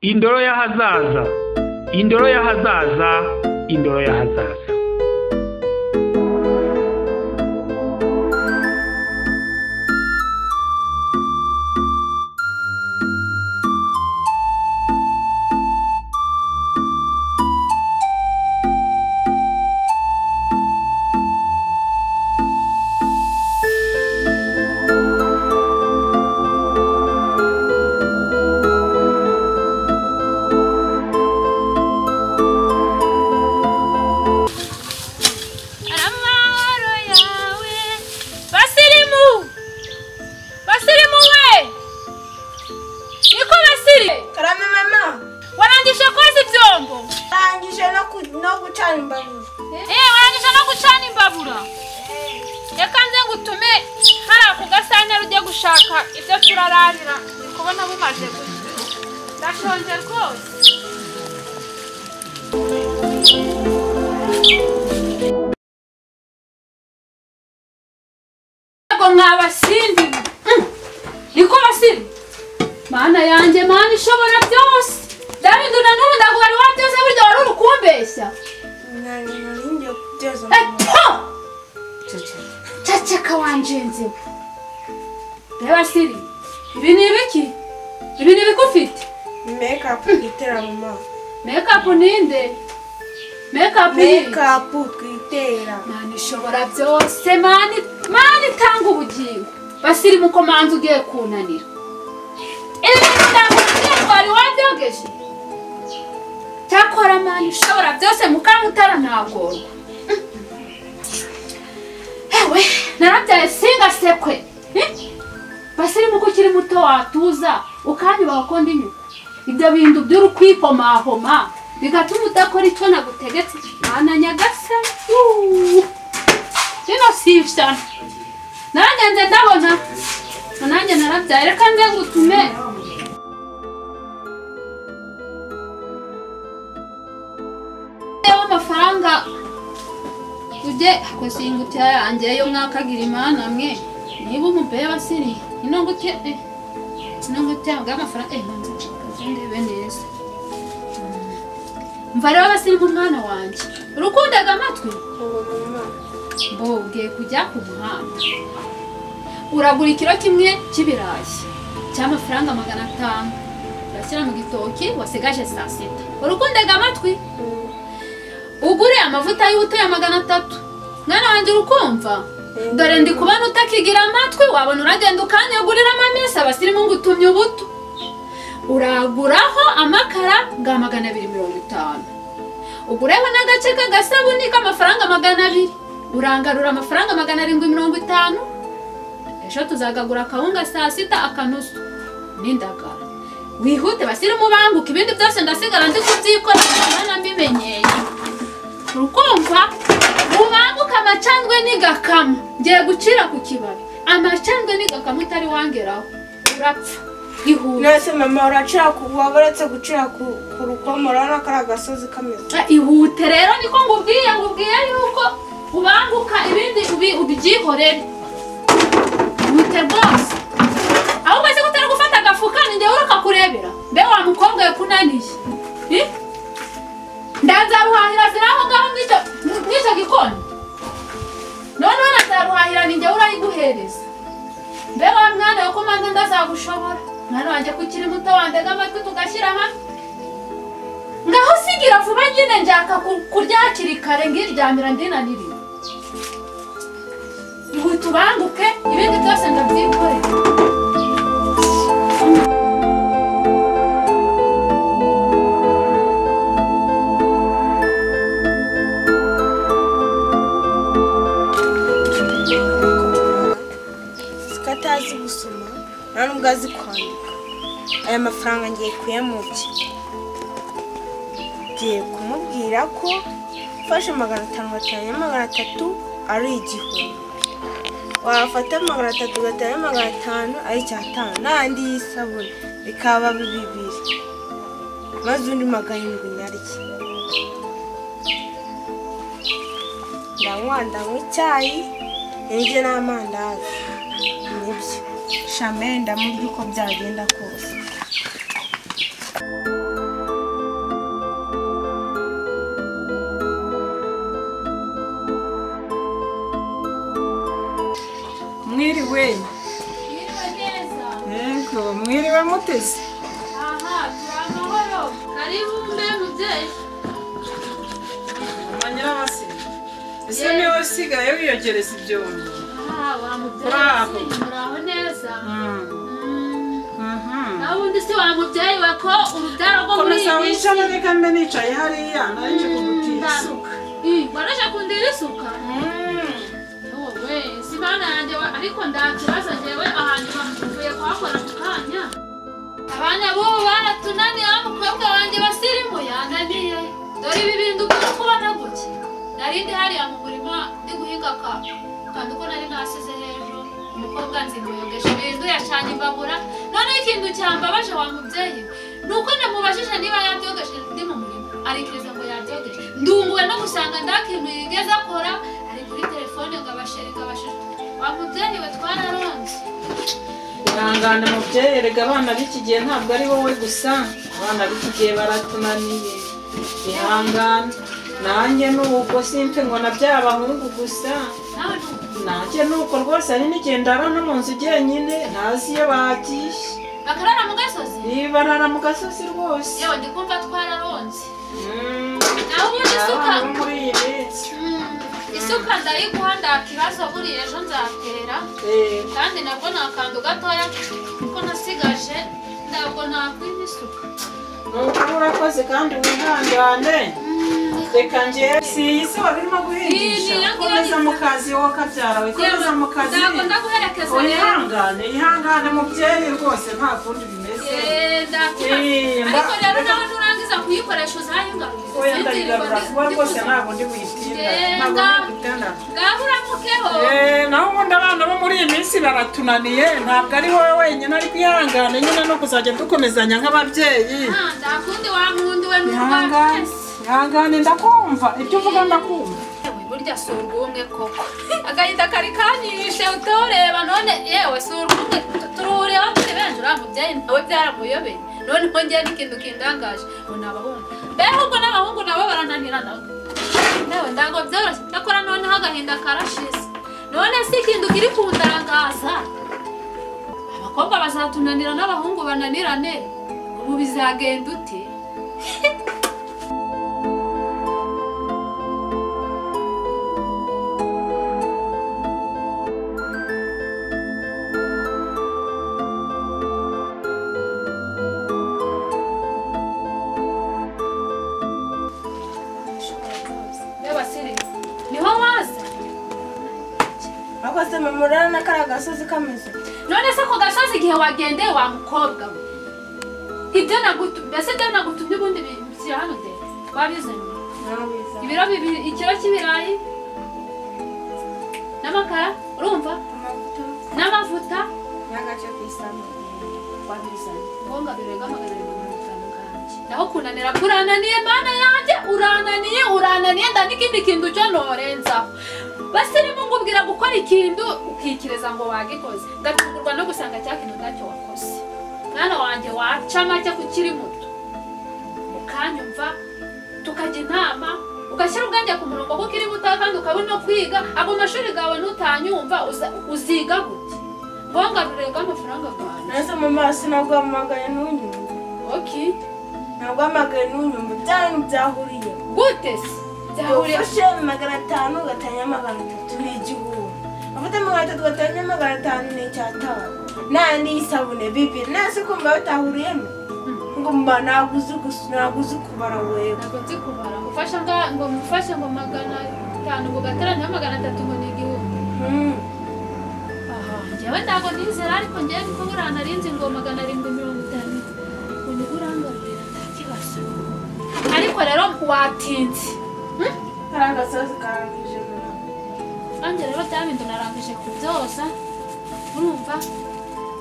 Indoro y'ahazaza, indoro y'ahazaza, indoro y'ahazaza. Mana yanjye mana ishobora byose ndabindura n'ubu ndaguhari wa byose burya wari uri kumbeshya. Ceceka wanjenze we. Reba Siri, ibi ni ibiki? Ibi ni ibiki ufite? Make-up twitera mama. Make-up ninde? Make-up make-up twitera. Mana ishobora byose, mana mana itanga ubugingo. Basiri mukomanzi ugiye kunanira. Wari wabyogeje cyakora mana ishobora byose mukamutara ntagorwa. Ewe narabyaye singasekwe. Basiri muko ukiri muto watuza ukanyubaha ko ndi nyuko. Ibyo bintu by'urukwipomahoma bigatuma udakora icyo nagutegetse. Mana nyagasa rino si ishyano. Nanjye nze ndabona nanjye narabyaye reka nze ngutume. Amafaranga ujye kwesingutya yanjye yo mwakagira imana mwe niba umubeye basiri ino ngutye ino ngutye amafaranga ndebe neza mva rero basiri mu mwana wanjye urukundaga amatwi bo ugiye kujya ku muhanda uragura ikiro kimwe cy'ibirayi cy'amafaranga 500 urashyira mu gitoki wasigaje saa sita urukundaga amatwi ugure amavuta y'ubuto ya 300 mwana wanjye urukumva dore ndi kubana utakigira amatwi wabona uragenda ukanyagurira amamesa abasirimu ngutumye ubuto uraguraho amakara ga 250 ugureho n'agace k'agasabuni k'amafaranga 200 urangarura amafaranga 750 ejo tuzagagura akawunga saa sita akanusu n'indagara wihute basirimu banguka ibindi byose ndasigara ndi kubyikora mwana mbimenyeye. Urukumva ubanguka amacandwe n'igakama ngiye gucira ku kibabi amacandwe n'igakama utari wangeraho urapfa ihute. Nase mama uracira ku wabaretse gucira ku rukomo urabona ko ari agasozi kameze. Ihute rero niko ngubwiye ngubwiye yuko ubanguka ibindi ubyihorere ihute rwose ahubwo se kutari gufata agafuka ni njyewe urakakurebera mbe wa mukobwa we kunaniye ndazaruhahira ziraho ngaho mw'icyo gikoni noneho nazaruhahira ni njyewe urayiguhereza mbe wa mwana we ko manza ndazagushobora mwana wanjye ko ukiri muto wandega amatwi tugashyira hamwe ngaho sigira vuba nyine njyaka kurya hakiri kare ngiryamira ndinaniriwe ihute ubanguke ibindi byose ndabyikorera. Atazi gusoma nta nubwo azi kwandika aya mafaranga ngiye kuyamubye ngiye kumubwira ko mfashe 500 gatanya 300 ari 1000 wafata 300 gatanya 500 ari 500 n'andi y'isabune bikaba 2 maze undi 700 narye ndanywa ndanywa icyayi ndye n'amandazi nibyo shamenda mu byuko byagenda kose. muteze? Aha, turamahoro. Karibu mbe mubyeyi. Manyira basi. Ese niwe usigaye wiyogereza ibyombo? Ah, wa mubyeyi, muraho neza. Nawe undi si wa mubyeyi we ko urubyaro rwo muri iyi minsi. Komeza wicare reka mbe nicaye hariya, nari nje kugutira isuka. Waraje kundira isuka? Wowe, si mana yanjye ariko ndakibaza njyewe ahantu bamuvuye kuhakora mu kanya. Abana b'ubu baratunaniye, wa mukobwa wanjye basirimu yananiye. Dore ibi bintu ukora kubona gutya. Nari ndi hariya mu murima ndi guhinga kandi uko nari nasize hejuru umukobwa nzi ngo yogesha ibintu yacanye imbabura. Noneho ikintu cyambabaje wa mubyeyi ni uko namubajije niba yabyogeshe ndi mu murima, arikiriza ngo yabyogeshe. Ndunguwe no gusanga nta kintu yigeze akora, ari kuri telefone ngo abashere ngo abashere. Wa mubyeyi we twararonze. Ihangane mubyeyi, erega abana b'iki gihe ntabwo ari wowe gusa, abana b'iki gihe baratunaniye. Ihangane. Nanjye nuko simpe ngo na by'abahungu gusa. Nanjye nuko rwose ari n'igihe ndara no mu nzu jyenyine ntazi iyo bagiye. Bakarara mu gasozi? Barara mu gasozi rwose. Yewe ndi kumva twararonze. Naho ubundi isuka muri iyi minsi. Isuka ndayiguha ndakibazo buriya ejo nzatera. Kandi nabwo nakandu gatoya kuko nasigaje ntabwo nakwima isuka. Nuko urakoze kandi wihangane. Reka njye si iyi se wari urimo guhingisha. Komeza mu kazi wowe kabyara we, komeza mu kazi. Ntabwo ndaguherekeza rero. Ihangane, ihangane mubyeyi rwose nta kundi bimeze. Ariko rero nawe nurangiza kuyikoresha uzayingaruza. Oya ndayigarura vuba rwose ntabwo ndi buyitinda. Ntabwo ndi buyitinda. Ngaho uramukeho. Naho ubundi abana bo muri iyi minsi baratunaniye, ntabwo ari wowe wenyine ariko ihangane nyine no kuzajya dukomezanya nk'ababyeyi. Nta kundi wa nkundi we n'urwa twese. Ihangane ndakumva, ibyo uvuga ndakumva. Yewe burya si urwumwe koko. Agahinda kari kanyishe utoreba none yewe si urwumwe turuhuriyeho turi benshi uriya mubyeyi nawe byaramuyobeye. None ngiye n'ikintu kindangaje ngo ni abahungu. Mbega ubwo n'abahungu nabo barananirana. Yewe ntabwo byoroshye ndakora noneho agahinda karashize. None si ikintu kiri kundangaza. Abakobwa bazatunanira n'abahungu bananirane. Ubu bizagenda ute? Akoze mama na kara gasozi kameze. None se ko gasozi igihe wagendeye wa mukobwa we. Ibyo nagutumye, mbese ibyo nagutumye ubundi bishyira hano de. Wabizanye? Nabizanye. Ibiro bibiri, ikiro cy'ibirayi n'amakara, urumva? N'amavuta n'agace k'isabune. Wabizanye. Ngombwa birega 750 kanjye. Naho kunanira kurananiye mana yanjye, urananiye, urananiye nda n'ikindi kintu cyo norenzaho. Basirimu ngubwira gukora ikintu ukikireza ngo wagikoze, ngatungurwa no gusanga cya kintu ntacyo wakoze. Mwana wanjye waca make kukiri muto, ukanyumva tukajya inama, ugashyira ubwenge ku murongo kuko ukiri muto kandi ukabona kwiga. Ago mashuri gawe ntutanyumva uziga gute? Ngongarurega amafaranga gawe. Nase mama sinaguhamagaye ntunyumve. Okay. Naguhamagaye ntunyumve byanyu byahuriye. Gute se? Ufashe 500 ugatanya 300 ni igihumbi. Afata 300 ugatanya 500 ni 5. Nandi isabune bibiri. Nase kumva batahuriyemo. Ngo mba naguze gusa naguze kubara wewe. Ntabwo nzi kubara. Ufasha ngo mufashe ngo 500 ngo gateranya 300 ngo ni igihumbi. Aha, njyewe ntabwo nizera ariko njyewe niko buranarinzi ngo 750 ngo ni urangarurira nta kibazo. Ariko rero watinze. Karagasozi karangije mama. Nanjye rero bya bintu narangije kubyoza. Urumva?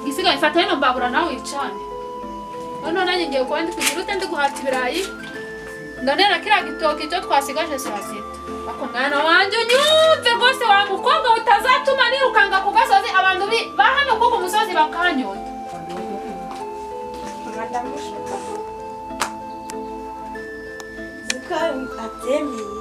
Igisigaye fata hino mbabura nawe wicane. None nanjye ngiye kuba ndi kugira ute ndi guhata ibirayi. Ndonera kiriya gitoki icyo twasigaje saa sita. Ako mwana wanjye unyumve rwose wa mukobwa utazatuma nirukanga ku gasozi abantu ba hano ku musozi bakanyota. Mama ndamushuka. Zika abyemeye.